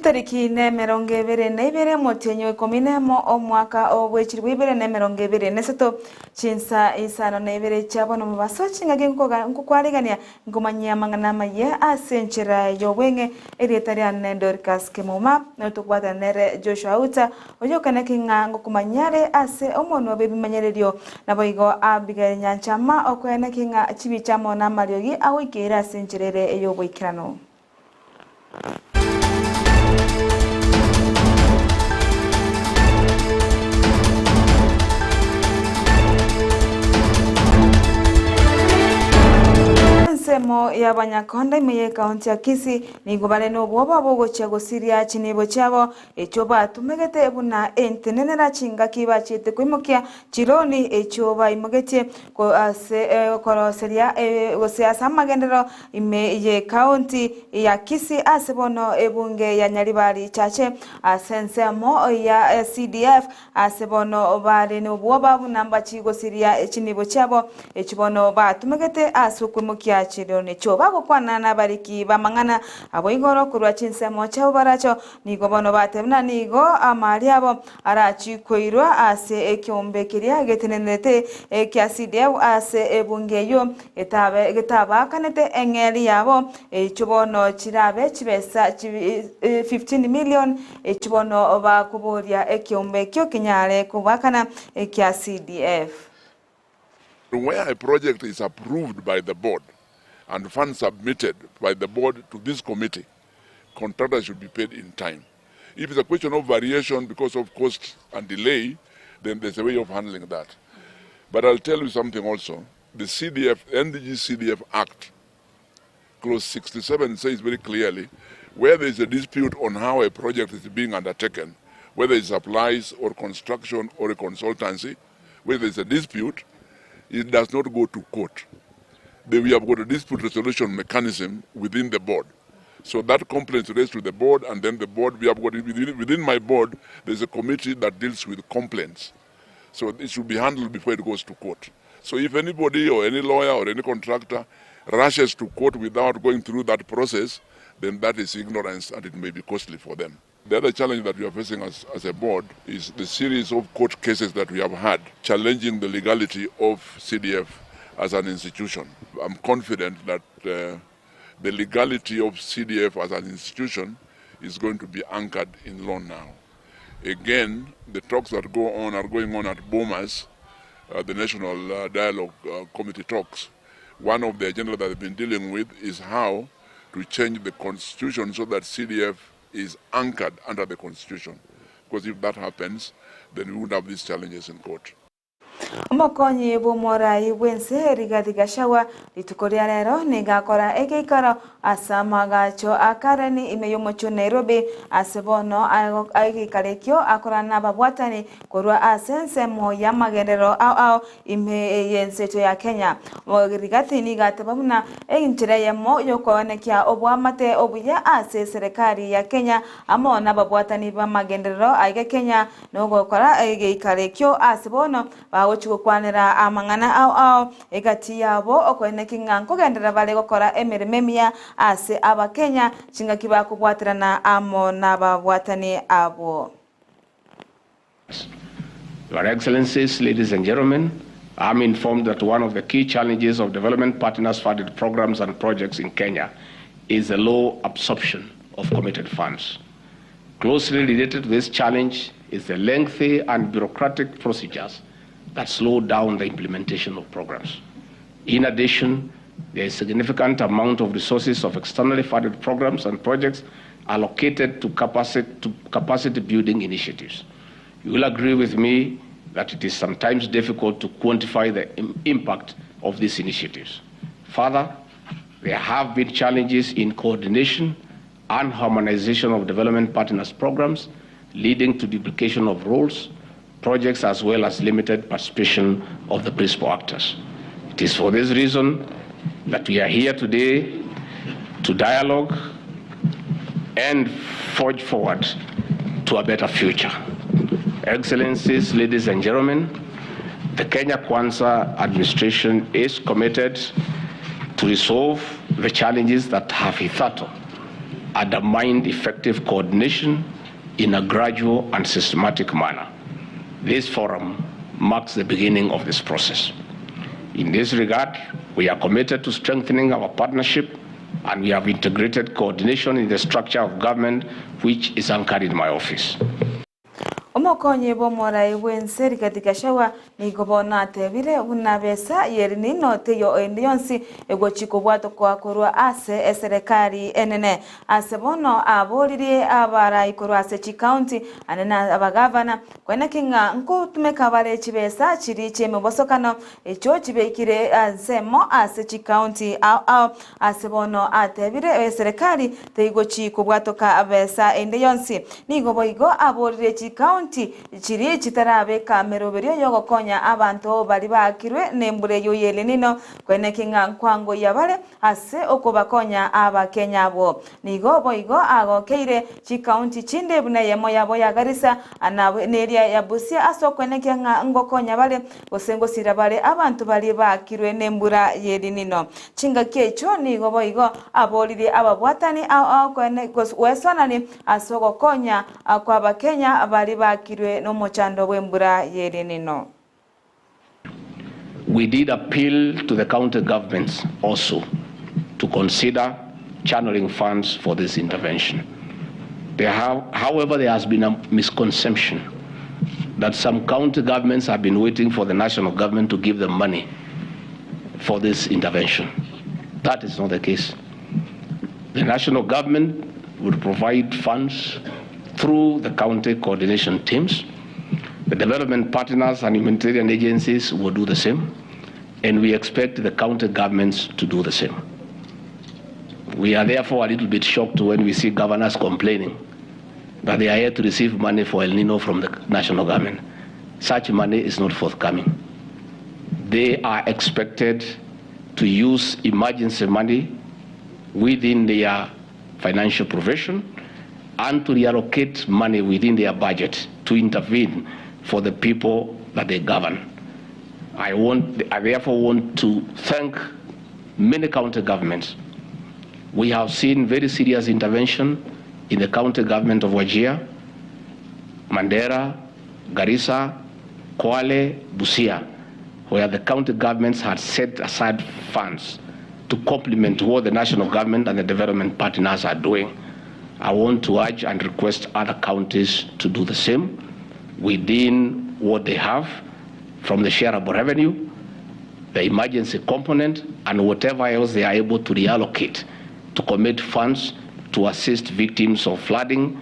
Chitariki nemerongo ebere na ibere omotienyi o ikomi nemo omwaka o bwechirwe ibere na emerongo ebere na esato, chinsa isano na ibere chia bono mobaso chingaki nkokwarigania nkomanyia amang'ana amayia ase enchera y'obweng'e. Erieta riane Dorcas Kemuma, na tokobwatana nere Joshua Auta, oyokaneki ng'a ngokomanyia are ase omonwa bw'ebimanyererio. Naboigo Abigail Nyanchama okoeneki ng'a chibicha amo namariogi agoikeire ase enchera ere ey'oboikeranu. Ensemo y'abanyakonda ime y'ekaunti ya Kisii nigo bare nobwoba bogochia gosiria chinibo chiabo echio batumegete buna entenenera chingaki bachiete koimokia chironi echio baimogetie ase okoroseria gose ase amagenderero ime y'Ekaunti ya Kisii ase bono ebunge ya Nyaribari Chache ase ensemo ya CDF ase bono bare nobwoba buna mbachigosiria chinibo chiabo echi bono batumegete ase okoimokia chironi echio bagokwana nabariki b'amang'ana abo igoro korwa chinsemo chiabo baracho nigo bono bateba buna nigo amari abo arachikoirwa ase ekeombe keria getenenerete ekia CDF ase ebunge eyio Getabe getabaakanete eng'eria yabo, echio bono chirabe chibesa 15 million, echio bono bakoboria ekeombe ekio kenyare kobaakana ekia CDF. Where a project is approved by the board and funds submitted by the board to this committee, contractors should be paid in time. If it's a question of variation because of cost and delay, then there's a way of handling that. But I'll tell you something also. The CDF, NDG CDF Act, clause 67 says very clearly where there is a dispute on how a project is being undertaken, whether it's supplies or construction or a consultancy, where there is a dispute, it does not go to court. Then we have got a dispute resolution mechanism within the board. So that complaint is raised to the board, and then the board, we have got within my board, there's a committee that deals with complaints. So it should be handled before it goes to court. So if anybody or any lawyer or any contractor rushes to court without going through that process, then that is ignorance and it may be costly for them. The other challenge that we are facing as, as a board is the series of court cases that we have had challenging the legality of CDF as an institution. I'm confident that the legality of CDF as an institution is going to be anchored in law now. Again, the talks that go on are going on at Bomas, the National Dialogue Committee talks. One of the agenda that they've been dealing with is how to change the constitution so that CDF is anchored under the constitution. Because if that happens, then we wouldn't have these challenges in court. Omokonyi bw'omorai bw'ense Rigathi Gachagua rituko ria rero nigo akora egeikaro ase amaagacho a Karen ime y'omochie o Nairobi ase bono egeikaro ekio akora nababwatani korwa ase ensemo y'amagenderero ao ao ime y'enseto ya Kenya. Rigathi nigo ateba buna enchera eyemo y'okoenekia oboamate obuya ase eserekari ya Kenya amo nababwatani b'amagenderero aiga Kenya Nogokora egeikaro ekio ase bono bagochia gokwanera amang'ana ao ao egati yabo okoeneki ng'a nkogenderera bare gokora emeremo emiya ase Abakenya chingaki bakobwaterana amo nababwatani abwo. Your Excellencies, Ladies and Gentlemen, I am informed that one of the key challenges of development partners funded programs and projects in Kenya is the low absorption of committed funds. Closely related to this challenge is the lengthy and bureaucratic procedures that slow down the implementation of programs. In addition, there is significant amount of resources of externally funded programs and projects allocated to capacity, to capacity building initiatives. You will agree with me that it is sometimes difficult to quantify the Im impact of these initiatives. Further, there have been challenges in coordination and harmonization of development partners programs, leading to duplication of roles, projects, as well as limited participation of the principal actors. It is for this reason that we are here today to dialogue and forge forward to a better future. Excellencies, ladies and gentlemen, the Kenya Kwanza administration is committed to resolve the challenges that have hitherto undermined effective coordination in a gradual and systematic manner. This forum marks the beginning of this process. In this regard, we are committed to strengthening our partnership and we have integrated coordination in the structure of government which is anchored in my office. Omokonyi bw'omorai bw'ense Rigathi Gachagua nigo bono atebire buna besa y'El Nino teiyo ende yonsi egochi kobwatokwa korwa ase eserekari enene. Ase bono aboririe abarai korwa ase chikaunti ane na abagavana koeneki ng'a nkotumeka bare chibesa chiria chi'emebosokano echio chibekire ensemo ase chikaunti ao ao. Ase bono atebire eserekari teigochi kobwatoka besa ende yonsi. Nigo boigo aborire chikaunti chiria chitarabeka meroberio y'ogokonya abanto baria baakirwe nembura eyio y'El Nino koeneki ng'a nkwangoyia bare ase okobakonya Abakenya abwo. Nigo boigo agokeire chikaunti chinde buna eyemo yabo ya Garissa na neria ya Busia ase okoenekia ng'a ngokonya bare gose ngosira bare abanto baria baakirwe nembura y'El Nino. Chingaki echio nigo boigo aboririe ababwatani ao ao gweswanani ase ogokonya kw'Abakenya baria baakirwe nomochando bw'embura y'El Nino. We did appeal to the county governments also to consider channeling funds for this intervention. There have, however, there has been a misconception that some county governments have been waiting for the national government to give them money for this intervention. That is not the case. The national government would provide funds through the county coordination teams. The development partners and humanitarian agencies will do the same, and we expect the county governments to do the same. We are therefore a little bit shocked when we see governors complaining that they are here to receive money for El Nino from the national government. Such money is not forthcoming. They are expected to use emergency money within their financial provision and to reallocate money within their budget to intervene for the people that they govern. I, want, I therefore want to thank many county governments. We have seen very serious intervention in the county government of Wajir, Mandera, Garissa, Kwale, Busia, where the county governments had set aside funds to complement what the national government and the development partners are doing. I want to urge and request other counties to do the same within what they have from the shareable revenue, the emergency component, and whatever else they are able to reallocate to commit funds to assist victims of flooding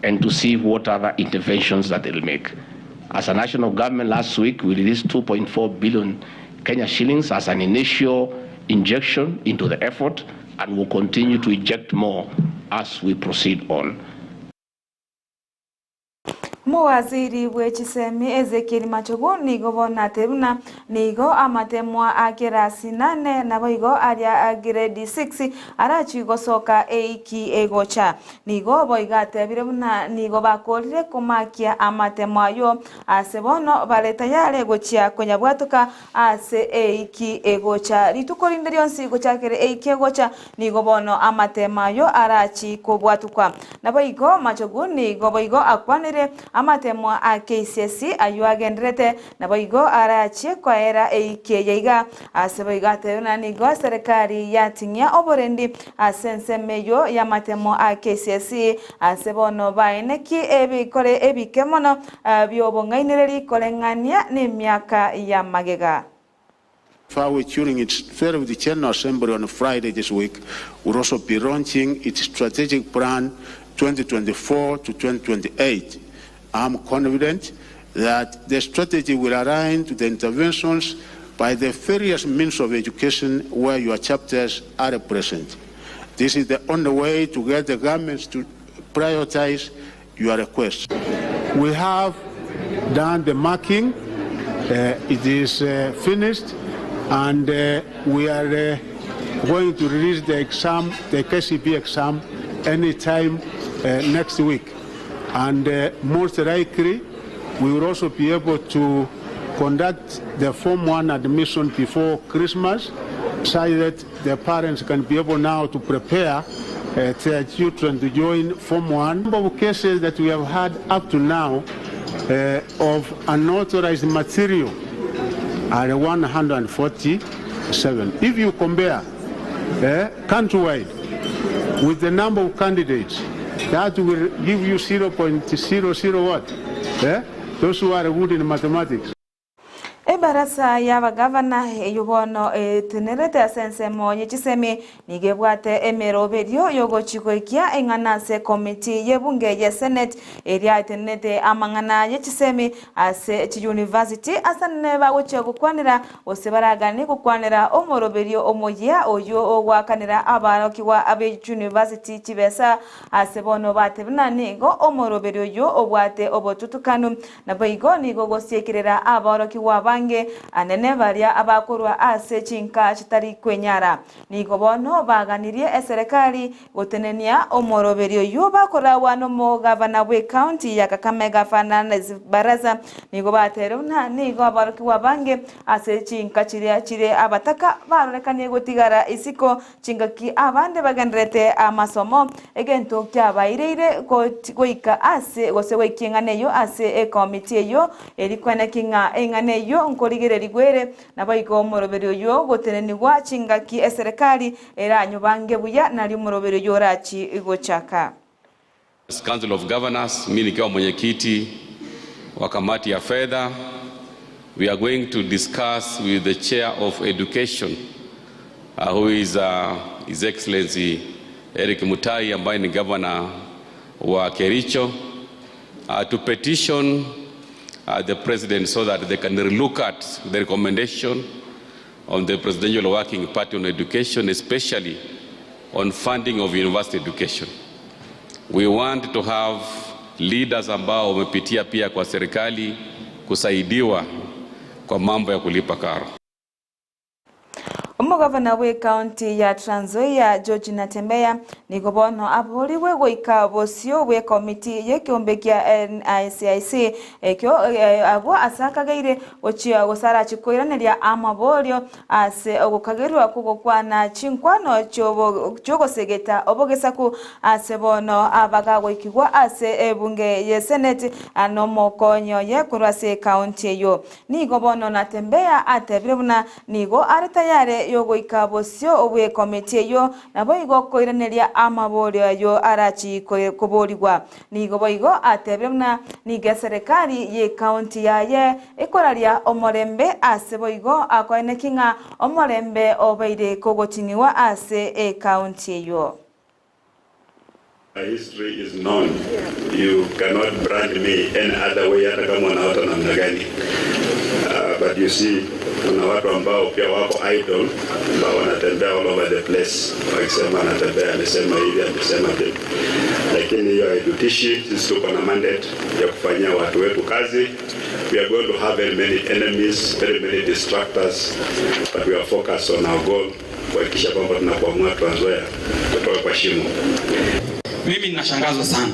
and to see what other interventions that they'll make. As a national government, last week we released 2.4 billion Kenya shillings as an initial injection into the effort and will continue to inject more as we proceed on. Omowaziri bw'echisemi Ezekiel Machogu nigo bono atebire buna nigo amatemwa a kerasi nane naboigo aria a grade 6 arachi gosoka eiki egocha. Nigo boigo atebire buna nigo bakorire komakia amatemo ayo ase bono bare tayari gochia konyabwatoka ase eiki egocha. Rituko rinde rionsi gochakere eiki egocha nigo bono amatemo ayo arachi kobwatukwa. Naboigo Machogu nigo boigo akwanire amatemo a KCSE ayo agenderete naboigo arachie koera eiki eye iga ase boigo atebire buna nigo serikali yating'ia oborendi ase ensemo eyo y'amatemo a KCSE ase bono baeneki ebikore ebike mono biobong'ainereri koreng'ania n'emiaka ya magega. FAWE during its 12th General Assembly on Friday this week will also be launching its strategic plan 2024 to 2028. I'm confident that the strategy will align to the interventions by the various means of education where your chapters are present. This is the only way to get the governments to prioritize your requests. We have done the marking. It is finished, and we are going to release the exam, the KCPE exam, anytime next week. And most likely, we will also be able to conduct the Form 1 admission before Christmas, so that the parents can be able now to prepare their children to join Form 1. Number of cases that we have had up to now of unauthorized material are 147. If you compare countrywide with the number of candidates, that will give you 0.00 what? Those who are good in mathematics. Ebarasa y'abagavana eyio bono etenerete ase ensemo ye chisemi nigo ebwate emeroberio y'ogochia goikia eng'ana ase ekomiti y'ebunge ye Senate eria etenerete amang'ana ye chisemi ase chiyunivasiti ase nene bagochia gokwanera gose baraganie gokwanera omoroberio omoyia oyio ogoakanera abarokigwa abe chiyunivasiti chibesa ase bono batebire ng'a nigo omoroberio oyio obwate obotutukanu Naboigo nigo gosiekerera aborokigwa abange anene baria abakorwa ase chinka chitari kwenyara. Nigo bono baganirie eserekari gotenenia omoroberio oyio bakoragwa nomogavana bw'ecounty ya Kakamega Fernandes Barasa. Nigo bateire buna nigo aborokigwa abange ase chinka chiria chire abataka barorekanie gotigara isiko Chingaki abande bagendererete amasomo, egento kiabaireire goika ase gose goikia eng'ana eyio ase ekomiti eyio, eri kweneki ng'a eng'ana eyio nkorigererigwa ere, naboigo omoroberi oyio gotenenigwa chingaki eserekari eranyobange buya nario omoroberi oyio orachi gochaka. Council of Governors, mimi nikiwa mwenyekiti wa kamati ya fedha, we are going to discuss with the chair of education who is His Excellency Eric Mutai ambaye ni governor wa Kericho to petition the president so that they can relook at the recommendation on the Presidential Working Party on Education, especially on funding of university education. We want to have leaders ambao wamepitia pia kwa serikali kusaidiwa kwa mambo ya kulipa karo. Omogavana bw'ecounty ya Trans Nzoia George Natembeya nigo bono aborigwe goika bosio bw'ekomiti y'ekeombe kia NICIC ekio abwo ase akageire gochia gose arache koiraneria amaborio ase ogokagerwa kw'ogokwana chinkwano chi'ogosegeta obogesaku ase bono abagagoikigwa ase ebunge y'eseneti nomokonyi oye korwa ase ecounty eyio. Nigo bono Natembeya atebire buna nigo are tayare yogoika bosio bw'ekomiti eyio, naboigo koiraneria amaborio ayio arachi koborigwa. Nigo boigo atebire buna nigo eserekari y'ecounty yaye ekoraria omorembe ase boigo akoeneki ng'a omorembe obeire kogoting'igwa ase ecounty eyio. My history is known. You cannot brand me any other way hata kama unaota namna gani. But you see kuna watu ambao pia wako idle ambao wanatembea all over the place wakisema anatembea amesema hivi amesema vile, lakini hiyo haitutishi sisi. Tuko na mandate ya kufanyia watu wetu kazi. We are going to have very many enemies, very many distractors, but we are focused on our goal kuhakikisha kwamba tunakwamua Trans Nzoia kutoka kwa shimo. Mimi ninashangazwa sana.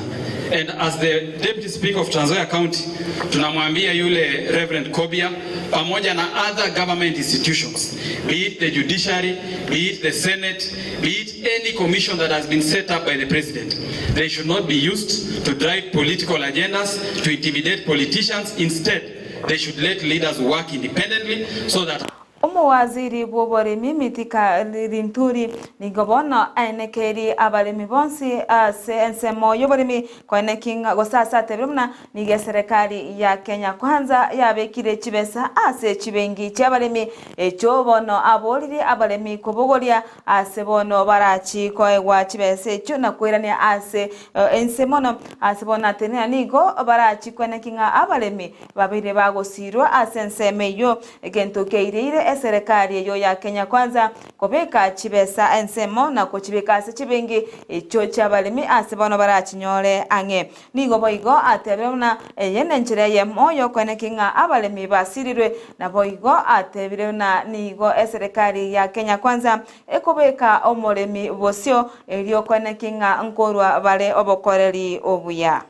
And as the Deputy Speaker of Trans Nzoia County, tunamwambia yule Reverend Kobia pamoja na other government institutions, be it the judiciary, be it the Senate, be it any commission that has been set up by the president, they should not be used to drive political agendas, to intimidate politicians. Instead, they should let leaders work independently so that Omowaziri bw'oboremi Mithika Linturi nigo bono aenekeiri abaremi bonsi ase ensemo y'oboremi koeneki ng'a gose ase atebire buna nigo eserekari ya Kenya Kwanza yabekire chibesa ase chibenki chi'abaremi echio bono aboririe abaremi kobogoria ase bono barachi koegwa chibesa echio na koirania ase ense mono ase bono atenena nigo barachi koeneki ng'a abaremi babeire bagosirwa ase ensemo eyio Egento keireire eserekari eyio ya Kenya Kwanza kobeka chibesa ensemo na kochibeka ase chibenki echio chiabaremi ase bono barachinyore ang'e. Nigo boigo atebire buna eye nenchera eyemo yokoeneki ng'a abaremi basirirwe. Naboigo atebire buna nigo eserekari ya Kenya Kwanza ekobeka omoremi bosio erio koeneki ng'a nkorwa bare obokoreri obuya.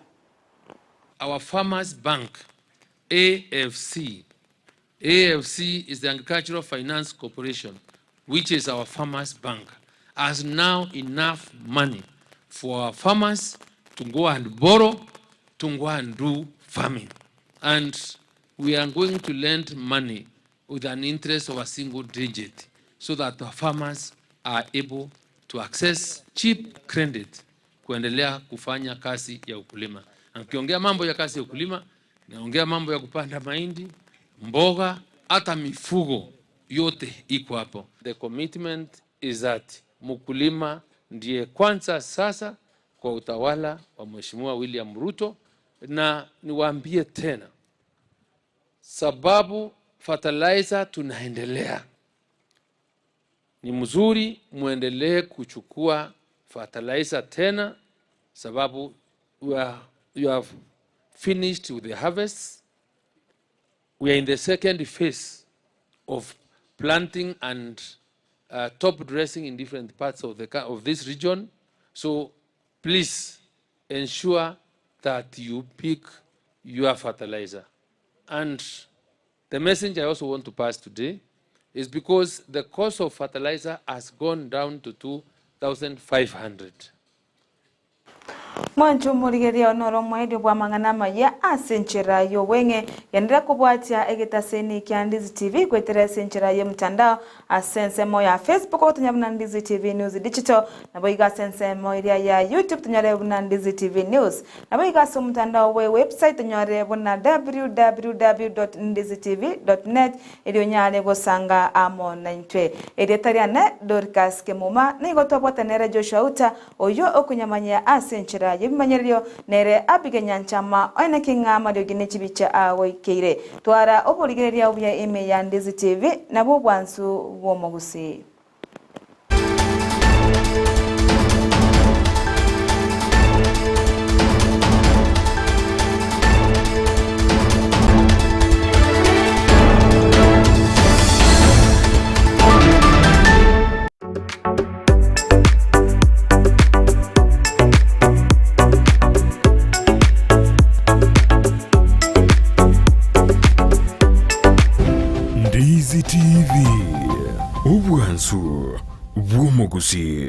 Our Farmers Bank, AFC. AFC is the Agricultural Finance Corporation, which is our farmers bank, has now enough money for our farmers to go and borrow to go and do farming. And we are going to lend money with an interest of a single digit so that the farmers are able to access cheap credit kuendelea kufanya kazi ya ukulima. Na nikiongea mambo ya kazi ya ukulima, naongea mambo ya kupanda mahindi, mboga, hata mifugo yote iko hapo. The commitment is that mkulima ndiye kwanza sasa kwa utawala wa Mheshimiwa William Ruto, na niwaambie tena sababu fertilizer tunaendelea ni mzuri, muendelee kuchukua fertilizer tena, sababu you have finished with the harvest. We are in the second phase of planting and top dressing in different parts of this region. So please ensure that you pick your fertilizer. And the message I also want to pass today is because the cost of fertilizer has gone down to 2,500. Mwancho omorigereria noro omoerio bw'amang'ana amaya ase enchera y'obweng'e genderera kobwatia egetaseni kia Ndizi TV goetera ase enchera y'omotandao ase ensemo ya Facebook ogotonya buna Ndizi TV News Digital nabo iga ase ensemo eria ya YouTube tonyore buna Ndizi TV News nabo iga ase omotandao bwe website tonyore buna www.ndizitv.net erio onyare gosanga amo naintwe. Erieta riane Dorcas Kemuma nigo twabwate nere Joshua Uta oyio okonyamanyia ase enchera y'ebimanyererio nere Abigail Nyanchama oine king'a amariogi ne chibicha agoikeire. Twara oborigereria obuya ime ya Ndizi TV nabwo obwansu bw'omogusii. Ndizi TV, obwansu bw'omogusii.